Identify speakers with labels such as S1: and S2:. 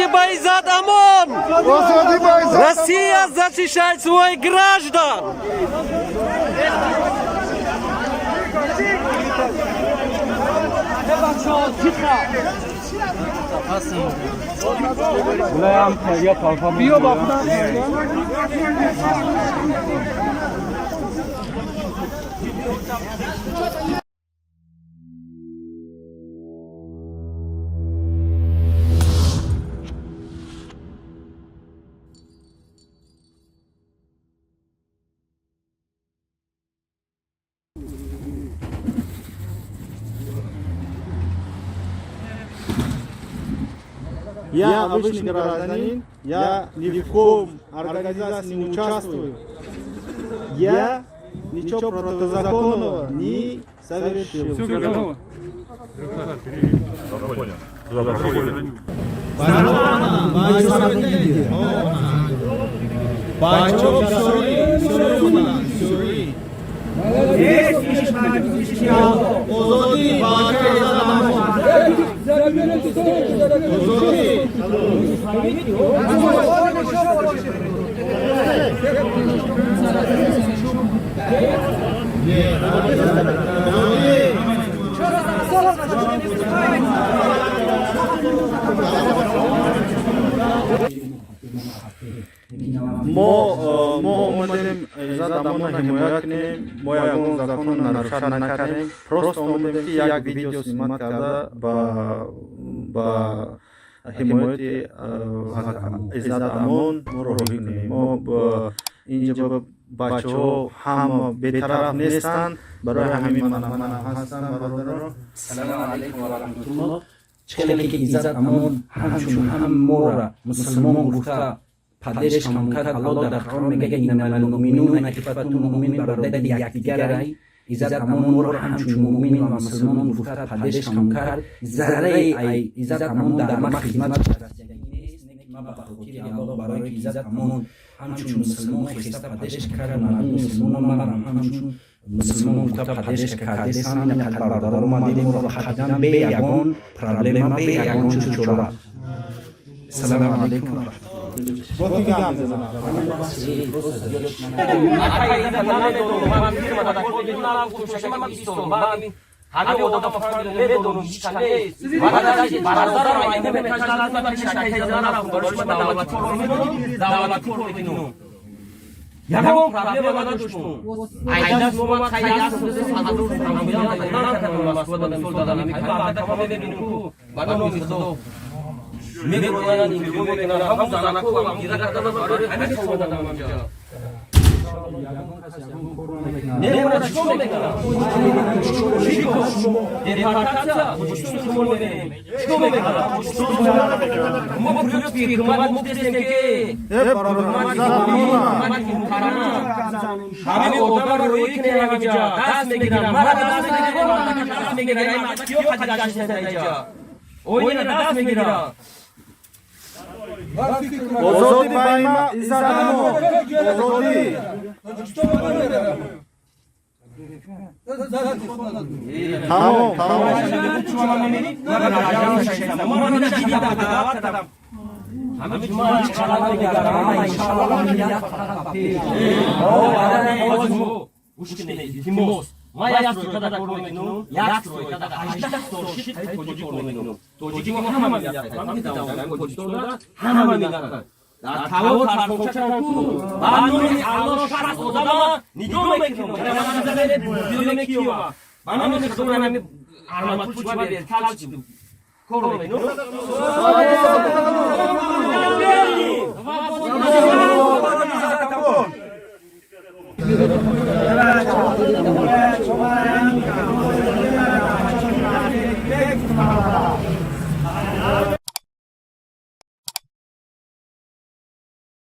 S1: Озоди ба Иззат Амон!
S2: Озоди ба Иззат.
S1: Россия защищает своих граждан!
S2: Я обычный гражданин, я ни в ком организации не участвую. Я ничего противозаконного не совершил.
S3: Все готово.
S2: Мо омадем Иззат Амона ҳимоя кунем. Мо ягон закон нарушать накардем, просто омадем, ки як видео снимать карда ба ҳимояти Иззат Амон мо роҳӣ кунем. Мо инҷа бачаҳо ҳама бетараф нестанд, барои ҳамин манам ҳастам, бародаро.
S4: Салому алайкум ва раҳматуллоҳ. Хеле ки Иззат Амон ҳамчун ҳам моро мусулмон гуфта поддержка кард. Аллоҳ дар Қуръон мегӯяд: "Иннамал муъминуна ихватун", муъмин бародари якдигарай. Иззат Амон моро ҳамчун муъмин ва мусулмон гуфта поддержка кард. Зарраи ай Иззат Амон дар ма хизмат нест. Ма ба хотири Аллоҳ, барое ки Иззат Амон ҳамчун мусулмон хеста поддержка кард, мардуми мусулмон манам ҳамчун мусулмон гуфта поддержка кардесам. Инақад бародаро омадем, моро қабидан бе ягон проблема, бе ягон чизу чора. Салому алайкум ва раҳматуллоҳ.
S2: Бо ки гап мезанам?
S5: Ҳамин одам медонум, ҳеч кас нест. Бародарам давлати кор медонум, давлати кор мекунум, ягон проблема надоштум. Айдас омад, мебинем, ба номи Худо мебироянд, интихоб мекунанд, ҳамун занако гира кардан барои ҳамин омадам инҷа. Не, мана чикор мекунам? Депортация, Тоҷикистон шумо мебинем. Чикор мекунам? Мо плюс ҳукумат муфтесем, ки
S2: Э, бародар, Иззат Амона.
S5: Ҳамин одамро рӯӣ кунем, ҳаминҷа даст мегирам, мара даст мегирам, даст мегирам, киё қадигаштеса инҷа оина даст мегирам.
S2: Озоди ба Иззат Амон. Озодӣ. Тамом, тамом.
S5: Ҳамин ҷума чалала мегардам, иншаллоҳ. Гӯш кунед, илтимос. Ман як стройкада кор мекунам, як стройкада 18 сол шид, тоҷик кор мекунам. Тоҷики мо ҳама миллат, Тоҷикистонда ҳама миллат. Дар таво тарфончакам ку, ба номи Аллоҳ, 60 одама нигоҳ мекунам. Ба номи Худо, арматур чиба кор мекунам.